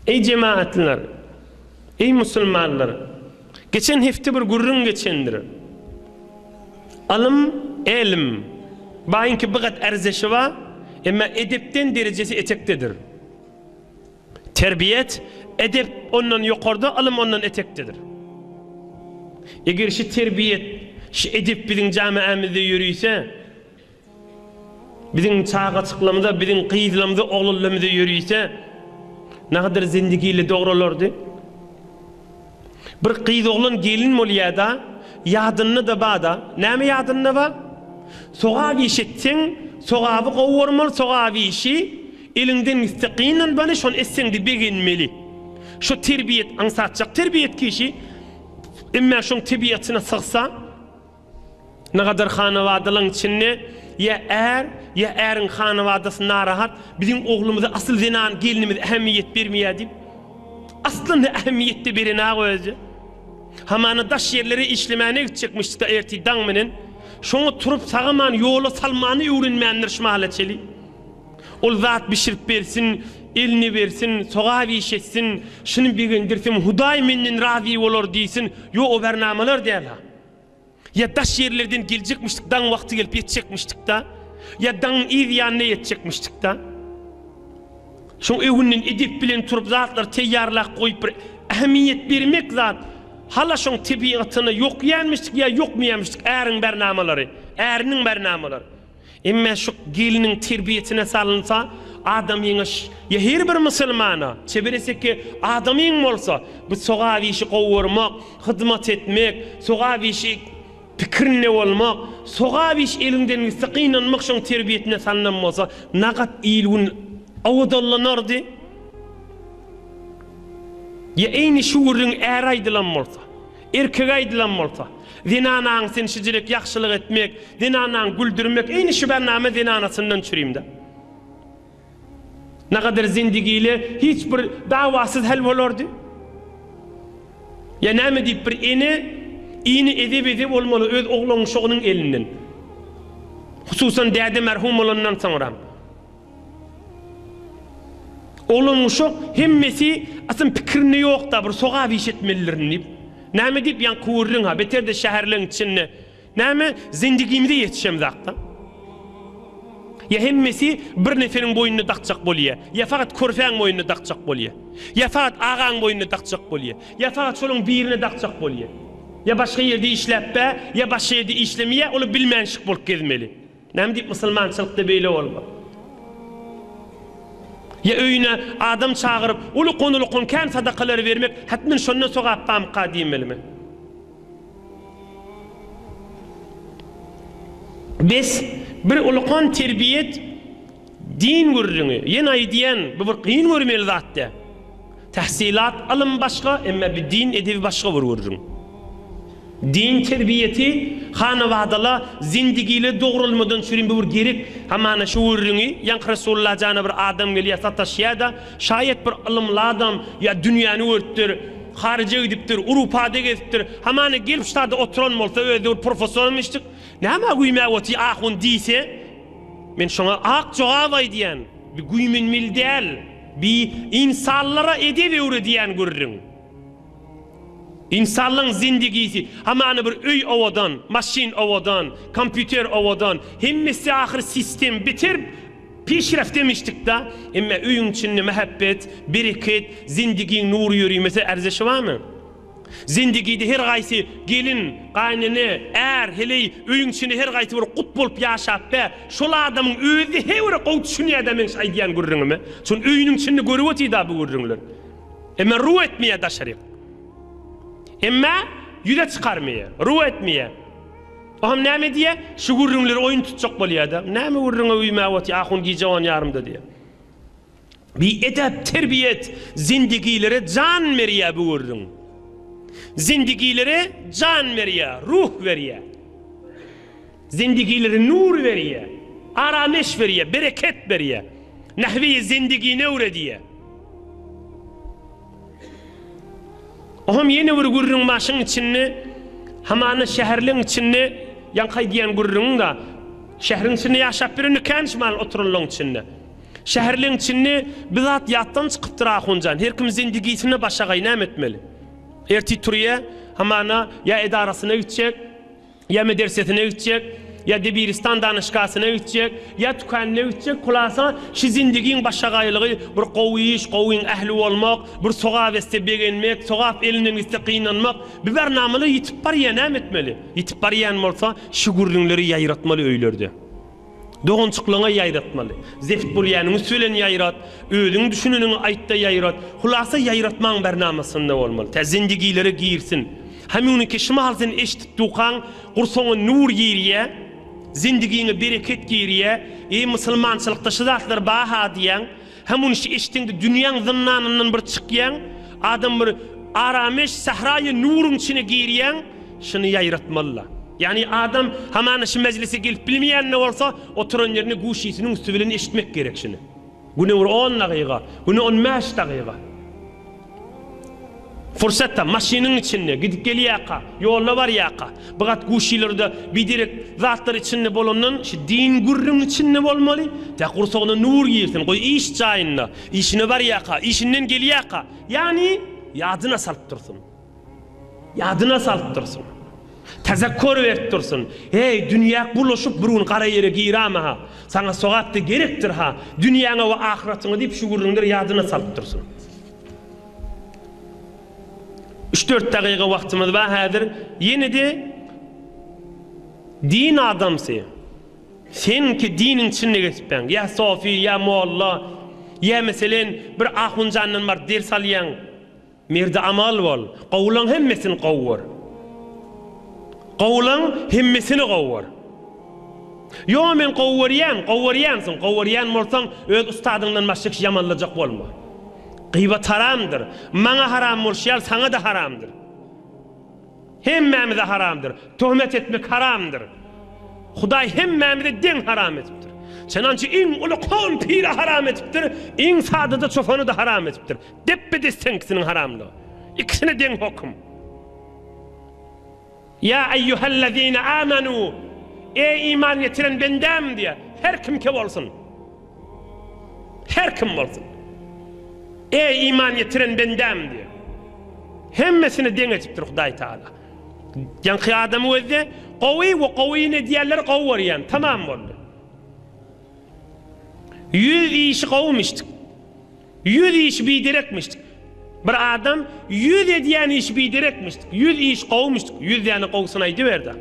Eý jemagatlylar! Eý musulmanlar! Geçen hepde bir gürrüň geçendir. Ylym, elm, baýyňky bir gat ärzeşi bar, emma edepden derejesi etekdedir. Terbiýet, edep ondan ýokarda, ylym ondan etekdedir. Eger şi terbiýet, şi edep biziň jamaämizde ýörüse, Biziň çagaçyklarymyza, biziň gyzlarymyza, oglanlarymyza ýörüse, nagadar zendigili dogralardy. Bir gyz oglan gelin bolýada, ýadynda-da bada. Näme ýadynda bar? Sogap iş etseň, sogaby gowy görmeli, sogap işi eliňden gitse gynanmaly, şony etseňde begenmeli. Şo terbiýet aňsatjak terbiýet kişi, emma şoň tebiatyna sygsa, Nagadar hanabadalaň içinde ýa är, ýa äriň hanabadasy narahat, biziň oglumyza asyl zenan gelinimiz ähmiýet bermeýär diýip. Aslynda ähmiýet-de berenag özi. Hamana daş ýerlere işlemäne gitjekmişdi-da ertir daň menen. Şoňa turup sagaman ýola salmany öwrenmändir şu mahala çeli. Ol zat bişirip bersin, eline bersin, sogap iş etsin, şuny begendirsem Hudaý menden razy bolar diýsin, ýok o bernamalar däl-ha. Ýa daş ýerlerden geljekmişdik, daň wagty gelip ýetjekmişdik-da. Ýa daňyň yz ýanyna ýetjekmişdik-da. Şoň öňünden edep bilen turup zatlary teýýarlap goýup bir ähmiýet bermek zat hala şoň tebigatyna ýokýanmyşdyk ýa ýokmaýanmyşdyk äriň bernamalary, äriniň bernamalary. Emme şu gelniň terbiýesine salynsa, adamyňa ýa her bir musulmana, çebereseki adamyň bolsa, bu sogap işi gowurmak, hyzmat etmek, sogap işi pikirinde bolmak, sogap iş eliňden gitse gynanmak şoň terbiýesine salnan bolsa, nagat il-gün owadanlanardy. Ýa eýni şu gürrüň äre aýdylan bolsa. Erkege aýdylan bolsa, zenanaň sen şijirek ýagşylyk etmek, zenanaň güldürmek, eýni şu bername zenanasyndan çürimde. Nagadar zendigile hiç bir dawasyz hal bolardy. Ýa näme diýip bir ene ini eze-beze bolmaly öz oglan-uşagynyň elinden. Hususan däde merhum bolandan soňram. Oglan-uşak hemmesi asyn pikirinde ýok-da, bir sogap iş etmelidirin diýip. Näme diýip, ýaňky gürrüň-ha, beter-de şäherleň içinde. Näme, zendigimize ýetişemzak-da. Ýa hemmesi bir neferiň boýnuna dakjak bolýa, ýa fakat körpäň boýnuna dakjak bolýa, ýa fakat agaň boýnuna dakjak bolýa, ýa fakat şolaň birine dakjak bolýa. Ýa başga ýerde işläp-ä, ýa başga ýerde işlemeýä, oly bilmänşik bolup gezmeli. Näme diýip musulmançylykda beýle bolmaz? Ýa öýüne adam çagyryp, ulukon-ulukon kän sadakalary bermek hetmen şondan sogap barmyka diýmelimi? Bes, bir ulukon terbiýet din gürrüňi. Ýene aýdýan, bu bir kyn görmeli zat däl. Tahsylat, ylym başga, emma bir din edebi başga bir gürrüň. Din terbiýesi hanabadala zindigile dogrulmadan çürim bu bir gerek. Hamana şu gürrüňi ýaňky Resulullah jana bir adam gelýär sataşýada şaýat bir ylymly adam ýa dünýäni görüpdir, haryja gidipdir, Urupada gezipdir. Hamana gelip ştada oturan bolsa özi bir professormyşdyk. Nämä güýmäp otyr ahun diýse men şoňa ak jogap aýdýan. Bi güýmenmeli däl. Bi ynsanlara edep öwredýän gürrüň. Ynsanlaň zindigisi, hamana bir öý owadan, maşyn owadan, kompýuter owadan, hemmesi ahyr sistem beter peşreft demişdikda, emme öýüň içinde mähebbet, bereket, zindigiň nury ýörimese ärzeşi barmy? Zindigide her gaýsy gelin, gaýnene, är, heleý öýüň içinde her gaýsy bir gut bolup ýaşap bä, şol adamyň özi heýwere gowy düşünýädä meň şu aýdýan gürrüňime. Şony öýüniň içinde görüp otyda bu gürrüňleri. Emma ruh etmeýär daşaryk. Emma ýüze çykarmaýar, ruh etmeýär. O hem näme diýýär? Şu gürrüňleri oýun tutjak bolýar-da. Näme gürrüňe güýmäp otyr, ahun gije on ýarymda diýýär. Bi edep, terbiýet zindigilere jan berýär bu gürrüň. Zindigilere jan berýär, ruh berýär. Zindigilere nur berýär, arameş berýär, bereket berýär. Nahweýi zindigini öwredýär. Oňam ýene bir gürrüň bar şuň içinde, hamana şäherleň içinde, ýaňky aýdýan gürrüňiň-da, şäheriň içinde ýaşap ýören kän şumal oturanlaň içinde. Şäherleň içinde bir zat ýatdan çykypdyr ahunjan. Her kim zindigisine başagaý näme etmeli? Ertir turýa, hamana ýa edarasyna gitjek, ýa medersesine gitjek, ýa debiristan danyşgasyna gitjek, ýa tükanyna gitjek, hulasa şi zindigiň başagaýlygy bir gowy iş, gowyň ähli bolmak, bir sogap etse begenmek, sogap elinden gitse gynanmak, bi barnamalar ýitip barýa näme etmeli? Ýitip barýan bolsa şi gürrüňleri ýaýratmaly öýlerde. Dogançyklaňa ýaýratmaly. Zeft bolýanyň üsti bilen ýaýrat, özüň düşüneniňi aýtda ýaýrat. Hulasa ýaýratmaň barnamasynda bolmaly. Tä zindigilere girsin. Hemüniki şymal sen eşdip dukaň gursagyňa nur girýä, zindigiňe bereket girýä, eý musulmançylykda şu zatlar ba-ha diýýäň. Hem ony eşdeňde dünýäň zyndanyndan bir çykýaň, adam bir arameş sähraýy nuruň içine girýäň, şuny ýaýratmaly-la. Ýagny adam hamana şu mejlise gelip bilmeýän-de bolsa, oturan ýerinde guşisiniň üsti bilen eşitmek gerek şuny. Güne bir on dagyga, güne on bäş dagyga. Fursatda, maşynyň içinde, gidip gelýärka, ýolda barýarka, bu gat guşilerde biderek zatlar içinde bolandan, şu din gürrüň içinde bolmaly, tä gursagyna nur girsin, goý iş jaýynda, işine barýarka, işinden gelýärka, ýagny ýadyna salyp dursun. Ýadyna salyp dursun. Tezekkur berip dursun. Heý, dünýä bulaşyp bir gün gara ýere girama-ha. Saňa sogap-da gerekdir-ha, dünýäňe we ahyratyňa diýip şu gürrüňleri ýadyna salyp dursun. Üç-dört dagyga wagtymyz bar häzir. Ýene-de din adamsy, sen ki diniň içinde gezipbäň, ýa sofi, ýa molla, ýa meselen bir ahunjandan baryp ders alýaň, Merdi amal bol. Gowulaň hemmesini gowy gör. Gowulaň hemmesini gowy gör. Ýo men gowy görýän, gowy görýänsiň, gowy görýän bolsaň öz ustadyňdan başga kişi ýamanlajak bolma. Gybat haramdyr. Maňa haram bolşy ýaly saňa-da haramdyr. Hemmämize haramdyr. Töhmet etmek haramdyr. Hudaý hemmämize deň haram edipdir. Çenançy iň uly kon pire haram edipdir, iň sadada çopany-da haram edipdir. Depbe-desteň ikisiniň haramlygy. Ikisine deň hokum. Ýa eýýuhellezine amanu, Eý iman getiren bendäm diýýär. Her kimke bolsun. Her kim bolsun. Eý iman getiren bendäm diýýär. Hemmesine deň edipdir Hudaý Taala. Ýaňky adamy gözde gowy we gowyny edýänleri gowy görýän. Tamam boldy. Ýüz işi gowumyşdyk. Ýüz işi biderekmişdik. Bir adam ýüz edýän işi biderekmişdik. Ýüz iş gowumyşdyk. Ýüz däne gowusyny aýdyberdi.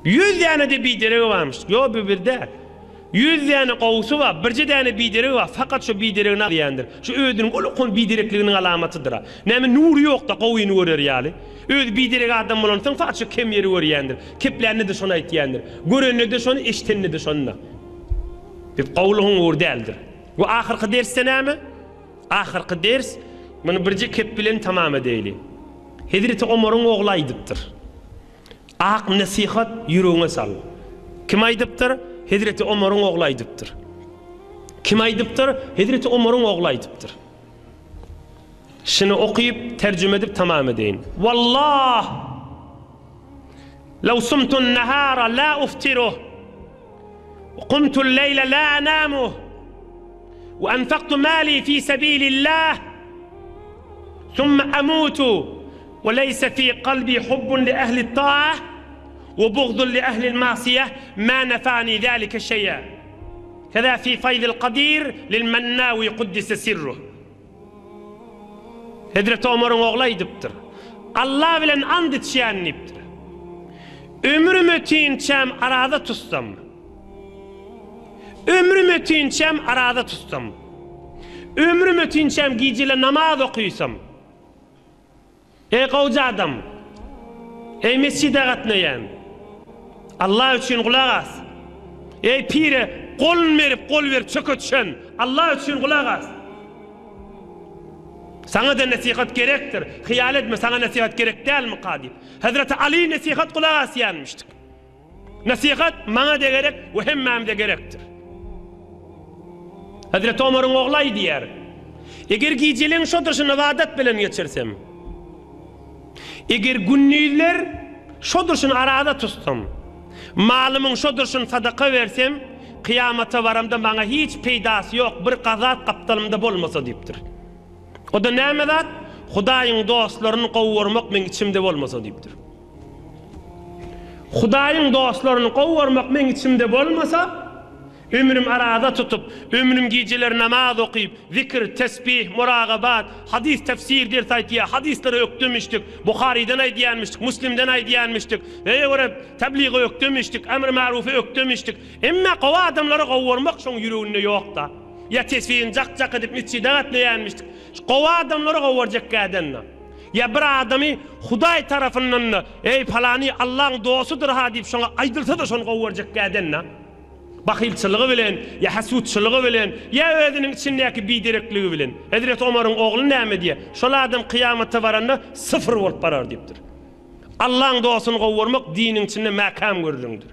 Ýüz däne-de bideregi barmyşdyk. Ýok, bu bir däl. Ýüz däne gowusy bar, birje däne bideregi bar. Fakat şo bideregini alýandyr. Şu özüniň uly biderekliginiň alamatydyr-a. Näme nury ýok-da gowyny görer ýaly. Özi biderek adam bolansoň fakat şo kem ýeri görýändir. Keplände-de şony aýtýandyr. Görende-de şony, eşidende-de şony-da. Biz gowulygyň ugry däldir. We ahyrky dersde näme? Ahyrky ders, muny birje kep bilen tamam edeýli. Hezreti Omaryň ogly aýdypdyr. Ak nesihat ýüregiňe sal. Kim aýdypdyr? Hezreti Omaryň ogly aýdypdyr. Kim aýdypdyr? Hezreti Omaryň ogly aýdypdyr. Şuny okyp, terjüme edip tamam edeýin. Wallah! Law sumtun nahara la uftiruh. Kumtul leýle la anamuh. We enfaktu mali fi sebilillah. Summa amutu we leýse fi kalbi hubbun li ehli taah we bugdun li ehlil masiýeh ma nefani zalike şeý'a. Keza fi faýzil kadir lil Mennawi kuddise sirruh. Hezreti Omaryň ogly aýdypdyr. Alla bilen and içýän diýipdir. Ömrüm ötinçäm araza tutsam. Ömrüm ötinçäm araza tutsam. Ömrüm ötinçäm gijele namaz okysam. Eý gowja adam! Eý mesjide gatnaýan! Allah üçin gulak as! Eý pire golun berip gol berip çöke düşen! Allah üçin gulak as! Saňa-da nesihat gerekdir. Hyýal etme saňa nesihat gerek dälmika diýip. Hezreti Aly nesihat gulak asýanmyşdyk. Nesihat maňa-da gerek we hemmämize gerekdir. Hezreti Omaryň ogly aýdýar, Eger gijeleň şo durşun ybadat bilen geçirsem, eger gündizler şo durşun araza tutsam, malymyň şo durşun sadaka bersem, Kyýamata baramda maňa hiç peýdasy ýok, bir gazat gapdalymda bolmasa diýipdir. O-da näme zat? Hudaýyň dostlaryny gowy görmek meň içimde bolmasa diýipdir. Hudaýyň dostlaryny gowy görmek meň içimde bolmasa, ömrüm araza tutup, ömrüm gijeler namaz okyp, zikir, tesbih, muragabat, hadys, tefsir ders aýtýar, hadyslara ökdemişdik, Buharydan aýdýanmyşdyk, Muslimden aýdýanmyşdyk, öýe görä tebliga ökdemişdik, emri-marufa ökdemişdik. Emma gowy adamlary gowy görmek şoň ýüreginde ýok-da. Ýa tesbihini jak-jak edip mesjide gatnaýanmyşdyk. Şu gowy adamlary gowy görjekkäden-de. Ýa bir adamy Hudaý tarapyndan-da, Eý, palany Allaň dostudyr-ha diýip şoňa aýdylsa-da şony gowy görjekkäden-de. Bahylçylygy bilen, ýa hasudçylygy bilen, ýa özüniň içindäki biderekligi bilen. Hezreti Omaryň ogly näme diýýär? Şol adam kyýamata baranda syfr bolup barar diýipdir. Allaň dostuny gowy görmek diniň içinde mäkäm gürrüňdir.